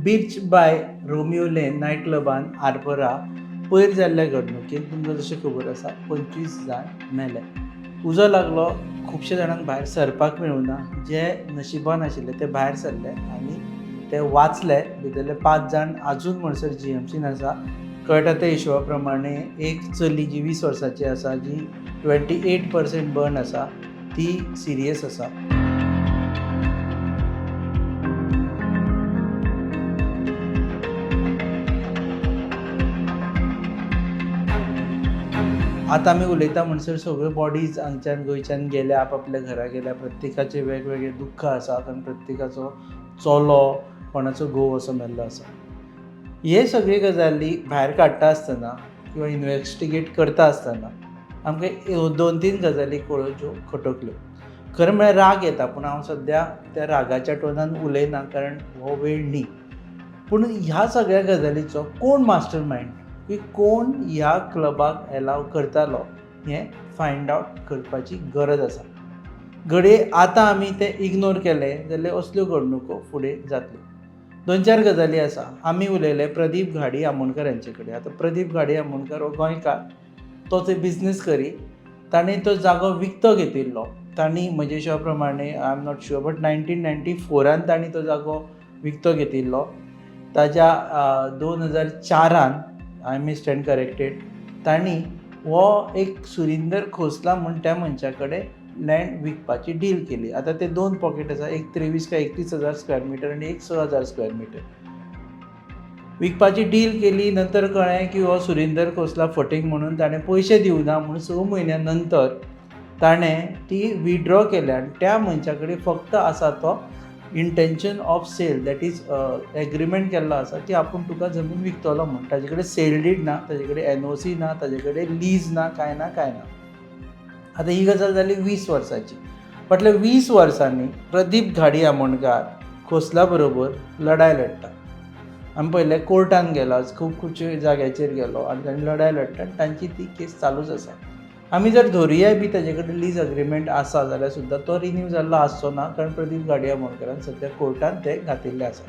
Birch by Romeo Lane night क्लबान Arpora पयर जाल्ल्या घडणुकेन तुमकां जशें खबर आसा 25 जाण मेले. उजो लागलो, खुबशे जाणांक भायर सरपाक मेळूना. जे नशिबान आशिल्ले ते भायर सरले आनी ते वाचले. भितरले 5 जाण अजून म्हणसर जीएमसीन आसा. कळटा त्या हिशोबा प्रमाणे एक चली जी 20 वर्साची आसा, जी 28% बर्न आसा, ती सिरियस आसा. आतां आमी उलयता म्हणसर सगळ्यो बॉडीज हांगच्यान गोंयच्यान गेल्या, आपआपल्या घरा गेल्या. प्रत्येकाचें वेगवेगळें दुख्ख आसा, कारण प्रत्येकाचो चलो, कोणाचो घोव असो मेल्लो आसा. हे सगळे गजाली भायर काडटा आसतना किंवा इनवेस्टिगेट करता आसतना आमकां 2-3 गजाली कळ्ळ्यो ज्यो खटकल्यो. खरें म्हळ्यार राग येता, पूण हांव सद्या त्या रागाच्या टोनान उलयना, कारण हो वेळ न्ही. पूण ह्या सगळ्या गजालीचो कोण मास्टर मायंड की कोण ह्या क्लबाक एलाव करतालो हें फायंड आवट करपाची गरज आसा. घडये आतां आमी तें इग्नोर केलें जाल्यार असल्यो घडणुको फुडें जातल्यो. 2-4 गजाली आसा. आमी उलयले प्रदीप घाडी आमोणकर हांचे कडेन. आतां प्रदीप घाडी आमोणकर हो गोंयकार, तो थंय बिजनेस करी. ताणें तो जागो विकतो घेतिल्लो. तांणी म्हज्या हिशोबा प्रमाणे, I am not sure, but 1994 तांणी तो जागो विकतो घेतिल्लो. ताज्या 2004 I may stand corrected, तांणी हो एक सुरिंदर खोसला म्हूण त्या मनशा कडेन लँड विकपाची डील केली. आतां ते 2 पॉकेट आसा, एक 23 काय 31 हजार स्क्वेअर मिटर आनी एक 6 हजार स्क्वेअर मिटर विकपाची डील केली. नंतर कळ्ळें की हो सुरिंदर खोसला फटींग म्हणून ताणें पयशे दिवना म्हणून 6 म्हयन्या नंतर ताणें ती विड्रॉ केल्या आनी त्या मनशा कडेन फक्त आसा तो intention of sale, that is agreement केल्लो आसा की आपूण तुका जमीन विकतलो म्हूण. ताजे कडेन सेल डीड ना, ताजे कडेन एनओसी ना, ताजे कडेन लीज ना, कांय ना, कांय ना. आतां ही गजाल जाली 20 वर्सांची. फाटल्या 20 वर्सांनी प्रदीप घाडी आमोणकार खोसला बरोबर लढाय लढटा. आमी पळयलें कोर्टान गेलो, खूब खुबशे जाग्याचेर गेलो आनी तांणी लढाय लढटा आनी तांची ती केस चालूच आसा. आमी जर धरुया बी ताजे कडेन लीज अग्रीमेंट आसा जाल्यार सुद्दां तो रिन्यू जाल्लो आसचो ना, कारण प्रदीप घाडी आमोणकारान सद्या कोर्टान ते घातिल्ले आसा.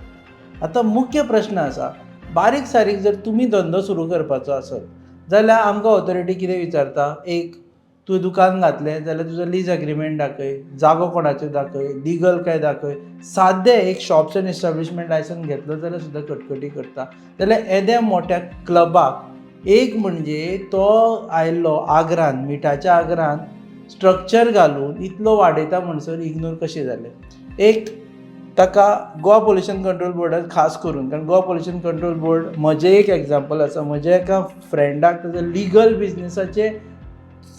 आतां मुख्य प्रश्न आसा, बारीक सारीक जर तुमी धंदो सुरू करपाचो आसत जाल्यार आमकां ऑथॉरिटी कितें विचारता? एक, तूं दुकान घातलें जाल्यार तुजो लीज अग्रीमेंट दाखय, जागो कोणाचो दाखय, लिगल काय दाखय. सादें एक शॉप्स एंड एस्टाब्लिशमेंट लायसन्स घेतलो जाल्यार सुद्दां कटकटी करता. जाल्यार येद्या मोठ्या क्लबाक एक म्हणजे तो आयल्लो आग्रान, मिठाच्या आग्रान स्ट्रक्चर घालून इतलो वाडयता म्हणसर इग्नोर कशें जालें? एक ताका गोवा पोल्युशन कंट्रोल बोर्डाक खास करून, कारण गोवा पोल्युशन कंट्रोल बोर्ड म्हजें एक एग्जाम्पल आसा. म्हज्या एका फ्रेंडाक ताजो लिगल बिजनेसाचे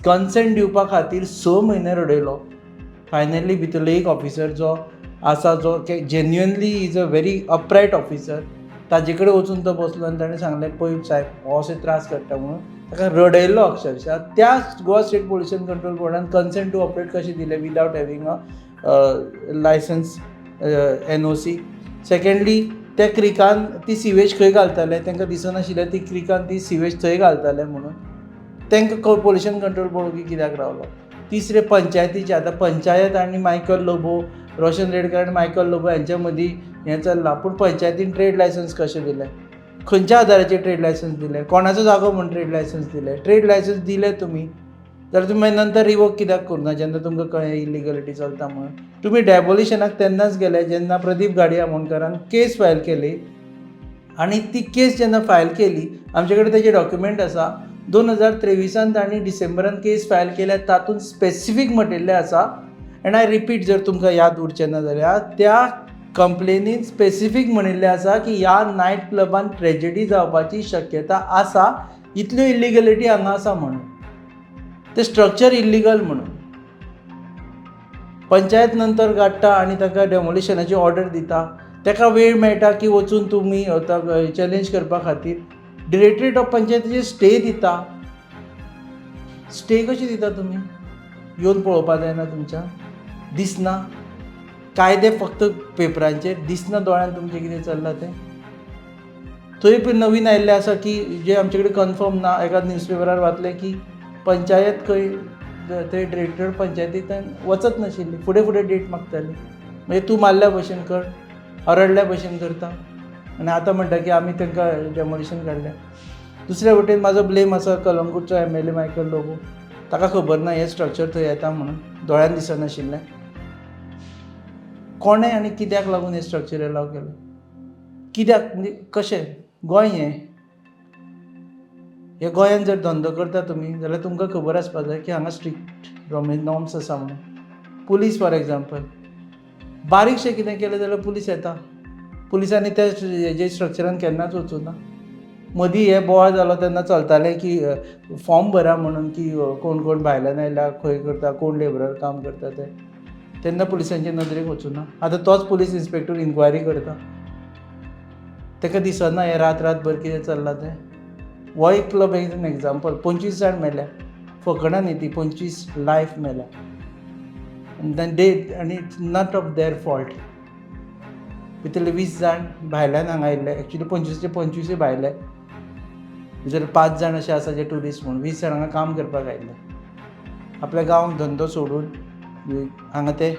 कन्सेंट दिवपा खातीर 6 म्हयने रडयलो. फायनली भितरलो एक ऑफिसर जो आसा, जो genuinely is a very upright officer, ताजे कडेन वचून तो बसलो आनी ताणें सांगलें, पळय सायब हो अशें त्रास काडटा म्हणून ताका रडयलो अक्षरशा. त्या गोवा स्टेट पोल्युशन कंट्रोल बोर्डान कन्सेंट टू ऑपरेट कशें दिलें without having a licence NOC? Secondly, त्या क्रिकान ती सिवेज खंय घालताले, तांकां दिसनाशिल्लें ती क्रिकान ती सिवेज थंय घालताले म्हणून तांकां पोल्युशन कंट्रोल बोर्ड कित्याक रावलो? तिसरें, पंचायतीचें. आतां पंचायत आनी मायकल लोबो, रोशन रेडकर आनी मायकल लोबो हांच्या मदीं हें चल्लां, पूण पंचायतीन ट्रेड लायसन्स कशें दिलें? खंयच्या आदाराचेर ट्रेड लायसन्स दिलें? कोणाचो जागो म्हूण ट्रेड लायसन्स दिलें? ट्रेड लायसन्स दिलें तुमी जाल्यार तुमी मागीर नंतर रिवोक कित्याक करूना जेन्ना तुमकां कळ्ळें इलिगलिटी चलता म्हणून? तुमी डेबोलिशनाक तेन्नाच गेले जेन्ना प्रदीप घाडी आमोणकारान केस फायल केली, आनी ती केस जेन्ना फायल केली आमचे कडेन तेजे डॉक्युमेंट आसा. 2023 तांणी डिसेंबरान केस फायल केल्या, तातूंत स्पेसिफीक म्हटिल्लें आसा, एंड I repeat, जर तुमकां याद उरचें ना जाल्यार, त्या कंप्लेनीन स्पेसिफीक म्हणिल्लें आसा की ह्या नायट क्लबान ट्रेजडी जावपाची शक्यता आसा, इतल्यो इल्लिगलिटी हांगा आसा म्हणून, तें स्ट्रक्चर इल्लिगल म्हणून. पंचायत नंतर काडटा आनी ताका डेमोलिशनाची ऑर्डर दिता. ताका वेळ मेळटा की वचून तुमी चॅलेंज करपा खातीर. डिरेक्टरेट ऑफ पंचायतीचेर स्टे दिता. स्टे कशी दिता तुमी? येवन पळोवपा जायना तुमच्या? दिसना कायदे फक्त पेपरांचेर दिसना दोळ्यान तुमचें कितें चल्लां तें? थंय पळय नवीन आयिल्लें आसा की जे आमचे कडेन कन्फर्म ना, एका न्यूजपेपरार वाचलें की पंचायत खंय थंय डिरेक्टर पंचायतींतल्यान वचत नाशिल्ली, फुडें फुडें डेट मागताली. म्हणजे तूं मारल्या भशेन कर, अरडल्या भशेन करता. आनी आतां म्हणटा की आमी तांकां डेमोलिशन काडलें. दुसरे वटेन म्हाजो ब्लेम आसा कलंगूटचो एमएलए मायकल लोबो. ताका खबर ना हें स्ट्रक्चर थंय येता म्हणून? दोळ्यान दिसनाशिल्लें कोणें आनी कित्याक लागून हें स्ट्रक्चर एलाव केलें? कित्याक म्हणजे कशें? गोंय हें, हे गोंयान जर धंदो करता तुमी जाल्यार तुमकां खबर आसपा जाय की हांगा स्ट्रिक्ट नॉर्म्स आसा म्हणून. पुलीस फॉर एग्जाम्पल, बारीकशें कितें केलें जाल्यार पुलीस येता. पुलिसांनी त्या हेजे स्ट्रक्चरान केन्नाच वचूं ना. मदीं हे बोवाळ जालो तेन्ना चलतालें की फॉर्म भरा म्हणून की कोण कोण भायल्यान आयल्या, खंय करता, कोण लेबरार काम करता ते. तेन्ना पुलिसांचे नदरेक वचूं ना. आतां तोच पुलीस इन्स्पेक्टर इन्क्वायरी करता. ताका दिसना हें रात रातभर कितें चल्लां तें? हो एक क्लब is an example. 25 जाण मेल्या, फकणां न्ही ती. 25 लायफ मेल्या आनी दे आनी it's not of their fault. भितरले 20 जाण भायल्यान हांगा आयिल्ले. एक्चुली 25चे 25य भायले. भितर पांच जाण अशे आसा जे ट्युरिस्ट म्हणून. 20 जाण हांगा काम करपाक आयिल्ले. आपल्या गांवांक धंदो सोडून हांगा ते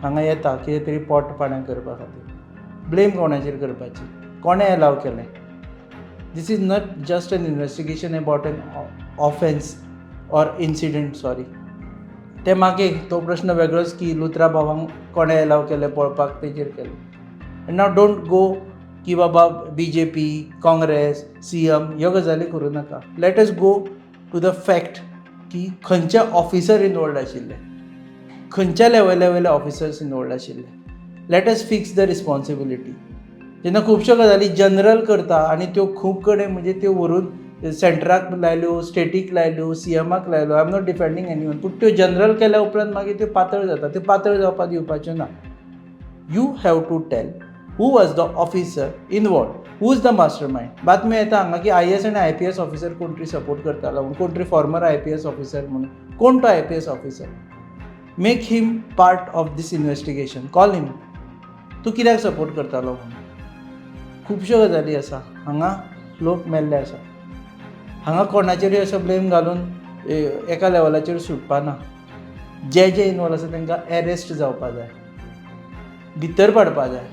हांगा येता कितें तरी पोट पाण्याक करपा खातीर. ब्लेम कोणाचेर करपाची? कोणें एलाव केलें? This is not just an investigation about an offence or incident, sorry. ते मागीर तो प्रश्न वेगळोच की लुथरा बाबांक कोणें एलाव केलें पळपाक, तेजेर केलें. आनी नाव don't go की बाबा बीजेपी, काँग्रेस, सीएम, ह्यो गजाली करूं नाका. Let us go to the fact की खंयचे ऑफिसर इनवॉल्ड आशिल्ले, खंयच्या लेवला वयले ऑफिसर्स इनवॉल्ड आशिल्ले. Let us fix the responsibility. जेन्ना खुबश्यो गजाली जनरल करता आनी त्यो खूब कडेन म्हणजे त्यो व्हरून सेंटराक लायल्यो, स्टेटीक लायल्यो, सीएमाक लायल्यो, I am not defending anyone, पूण त्यो जनरल केल्या उपरांत मागीर त्यो पातळ जाता. त्यो पातळ जावपाक दिवपाच्यो ना. You have to tell who was the officer involved, who is the mastermind. बातमी येता हांगा की आयएएस आनी आयपीएस ऑफिसर कोण तरी सपोर्ट करतालो म्हणून, कोण तरी फॉर्मर आयपीएस ऑफिसर म्हणून. कोण तो IPS officer? Make him part of this investigation. Call him. तूं कित्याक सपोर्ट करतालो म्हणून. खुबश्यो गजाली आसा हांगा. लोक मेल्ले आसा हांगा. कोणाचेरूय असो ब्लेम घालून एका लेवलाचेर सुटपा ना. जे जे इनवॉल्व आसा तांकां एरेस्ट जावपा जाय, भितर पडपा जाय.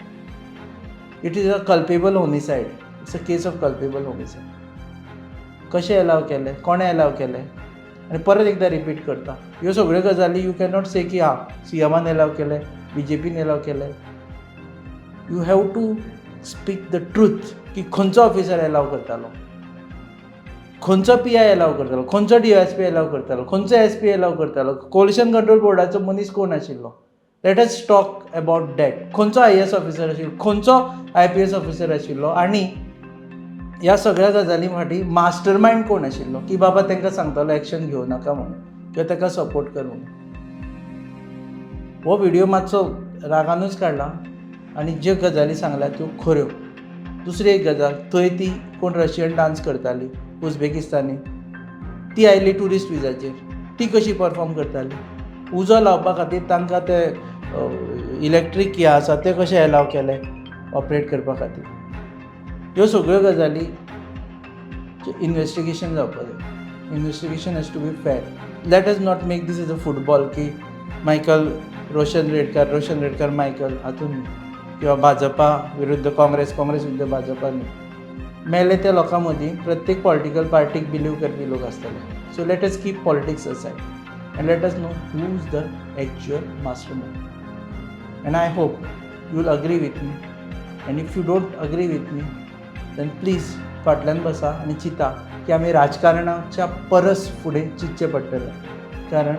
It is a culpable homicide. It's a case of culpable homicide. कशें एलाव केलें? कोणें एलाव केलें? आनी परत एकदां रिपीट करता, ह्यो सगळ्यो गजाली you cannot से की हां, सीएमान एलाव केलें, बीजेपीन एलाव केलें. You have to speak the truth की खंयचो ऑफिसर एलाव करतालो, खंयचो पीआय एलाव करतालो, खंयचो डीवायएसपी एलाव करतालो, खंयचो एसपी एलाव करतालो, पोल्युशन कंट्रोल बोर्डाचो मनीस कोण आशिल्लो. Let us talk about that. खंयचो आयएएस ऑफिसर आशिल्लो, खंयचो आयपीएस ऑफिसर आशिल्लो आनी ह्या सगळ्या गजाली फाटीं मास्टर मायंड कोण आशिल्लो की बाबा तांकां सांगतालो एक्शन घेवं नाका म्हणून किंवा ताका सपोर्ट कर म्हणून. हो व्हिडिओ मातसो रागानूच काडला आनी ज्यो गजाली सांगल्या त्यो खऱ्यो. दुसरी एक गजाल, थंय ती कोण रशियन डान्स करताली, उझबेकिस्तानी, ती आयली ट्युरिस्ट विजाचेर. ती कशी परफॉर्म करताली? उजो लावपा खातीर तांकां ते इलेक्ट्रीक हें आसा ते कशें एलाव केले ऑपरेट करपा खातीर? ह्यो सगळ्यो गजाली इन्वेस्टिगेशन जावपा जाय. Investigation has to be fair. Let us not make this as a football की मायकल रोशन रेडकर, रोशन रेडकर मायकल, हातून न्ही, किंवा भाजपा विरुद्ध काँग्रेस, काँग्रेस विरुद्ध भाजपा न्ही. मेले त्या लोकां मदीं प्रत्येक पॉलिटिकल पार्टीक बिलीव करपी लोक आसतले. So let us keep politics aside and let us know who is the actual mastermind. And I hope you will agree with me, and if you don't agree with me, then please फाटल्यान बसा आनी चिंता की आमी राजकारणाच्या परस फुडें चिंतचें पडटलें, कारण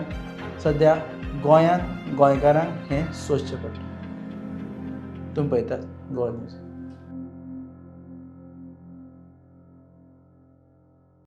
सद्या गोंयांत गोंयकारांक हें सोंसचें पडटा. तुमी पळयतात गोवा न्यूज.